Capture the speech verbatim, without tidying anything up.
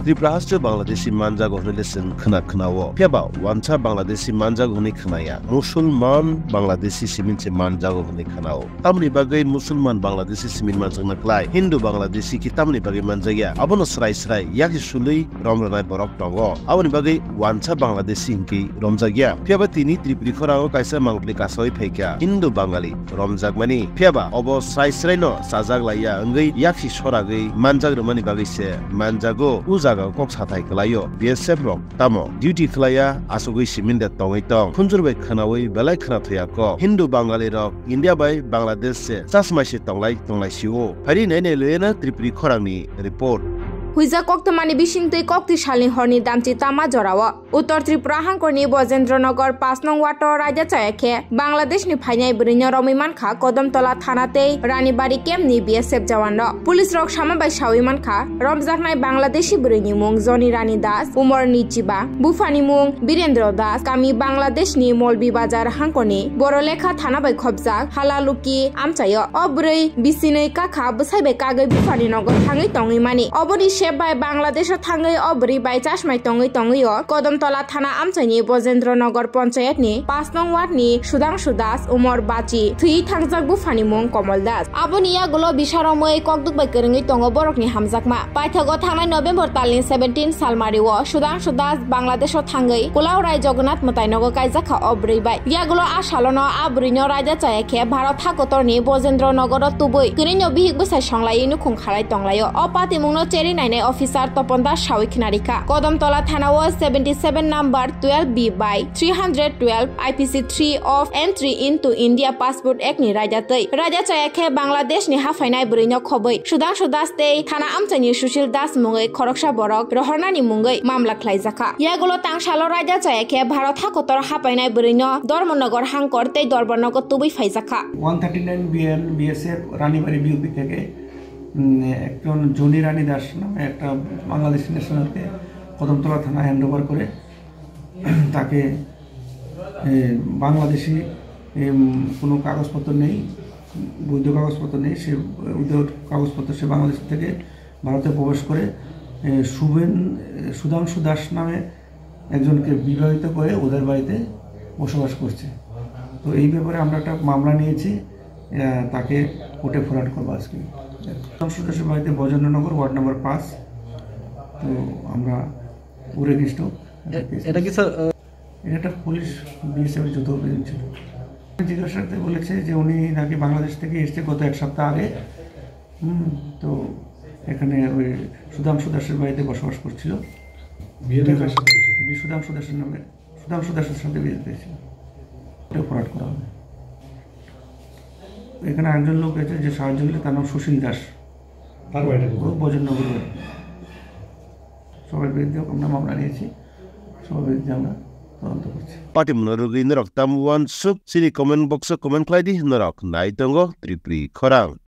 Tripura haste Bangladeshi manjago hwnwi le chwng khna khna-o. Phiya ba wansa Bangladeshi manjago hwnwi khna ya. Musulman Bangladeshi simin se manjago hwnwi khna-o. Tamoni bagwi Musulman Bangladeshi simin manjakna klai, Hindu Bangladeshi khe tamoni bagwi manjakya? Abono srai srai yakhe sului rom rwnai borok tongo. Aboni bagwi wansa Bangladeshi hinkhe romjakya. Phiya ba tini Tripuri khorango kaisa mangpili kasawi phaikha, Hindu Bangali romjakmani. Phiya ba obo srai srai no chajak laiya wngwi yakhe soragwi manjak rwmani bagwi se manjago. O jaga kok sathai kwlaio B S F rok. Tamo duty khlaiya, asugwi simin de tongwi tong. Khunjur bai khwnawi belai khwna thoya kok. Hindu Bangali rok India bai Bangladesh se chasmai se tonglai tonglai sio. Phairi nai nai loyana Tripuri khorangni report. Huijak koktwmani bisingtwi koktwi salni horni damchi tama jorao. Uttor Tripura hangkorni Bojendronagar pash nong wato raida chaya khe Bangladeshni phainai bwrwino romwi mankha Kodamtola thana tei Ranibari campni B S F jawanrok. Police rok sama bai sawi mankha, romjaknai Bangladeshi bwrwini mung Joni Rani Das, umor nichiba, buphani mung Birendra Das, kami Bangladeshni Molbi Bazar hangkoni Borolekha thana bai khopjak Halaluki amchaio. O bwrwi bisinwi kakha bwsai bai kagwi buphani nogo thangwi tongwi mani. Oboni sep bai Bangladesho thangwi o bwrwi bai chasmai tongwi tongwio Kodamtola thana amchaini Bojendra Nagar Panchayatni pash nong ward ni Sudhangshu Das, umor bachi, thwi thangjak buphani mung Komol Das. Aboni yagulo bisaromwi kokduk bai kwrwngwi tongo borokni hamjakma. Paithago thangnai November talni seventeen salmario Sudhangshu Das Bangladesho thangwi Kulaurai Jagannath mwtai nogo kaijakha o bwrwi bai. Yagulo a salono a bwrwino raida chaya khe Bharat hakotorni Bojendra Nagaro tubui kwrwino bihik bwsai songlaiwi nukhung khalai tonglaio. O patimungno cheri nainai officer Topon Das sawi khna rikha. Kodamtola thanao seventy seven number twelve B by three hundred twelve I P C three of Entry into India Passport Act ni raida twi raida chaya khe Bangladesh ni haphainai bwrwino khobwi Sudhangshu Das tei thana amchaini Sushil Das mungwi khoroksa borok rohornani mungwi mamla khlaijakha. Yagulo tangsalo raida chaya khe Bharat hakotor hapainai bwrwino Dharmanagar hangkor tei Dorbarnago tubui phaijakha. One thirty nine B N B S F Ranibari BOP থেকে, উম, একজন জনি রানী দাস নামে একটা বাংলাদেশি ন্যাশনালকে কদমতলা থানা hand over করে তাকে, এ, বাংলাদেশি, এম, কোনো কাগজপত্র নেই, বৈধ কাগজপত্র নেই, সে উইদাউট কাগজপত্র সে বাংলাদেশ থেকে ভারতে প্রবেশ করে, এ, সুবেন-, এ, সুধাংশু দাস নামে একজনকে বিবাহিত করে ওদের বাড়িতে বসবাস করছে। তো এই ব্যাপারে আমরা একটা মামলা নিয়েছি, এ, তাকে কোর্টে ফরওয়ার্ড করবো আজকে। সুধাংশু দাসের বাড়িতে বজেন্দ্রনগর, ওয়ার্ড নাম্বার পাঁচ। তো আমরা ওর এগেইনস্টও একটা এ-, কেস এটা কি করছি। স্যার, আহ, এটা একটা পুলিশ বিএসএফ যৌথ অভিযান ছিল। জিজ্ঞাসাতে বলেছে যে উনি নাকি বাংলাদেশ থেকে এসছে গত এক সপ্তাহ আগে। হুম, তো এখানে ওই সুধাংশু দাসের বাড়িতে বসবাস করছিল। বিয়েটা কার সাথে হয়েছিল? বি-, সুধাংশু দাসের নামে, সুধাংশু দাসের সাথে বিয়ে দিয়েছিল। ওটা ফরওয়ার্ড করা হবে। এখানে একজন লোক আছে যে সাহায্য করলে, তার নাম সুশীল দাস। তার বাড়িটা কোথায়? ও বজননগর বাড়ি। সবার বিরুদ্ধে আমরা মামলা নিয়েছি, সবার বিরুদ্ধে আমরা তদন্ত করছি। Patimungno rwgwi norok tam uansuk chini comment box o comment khlai di, norok nai tongo Tripuri khorang.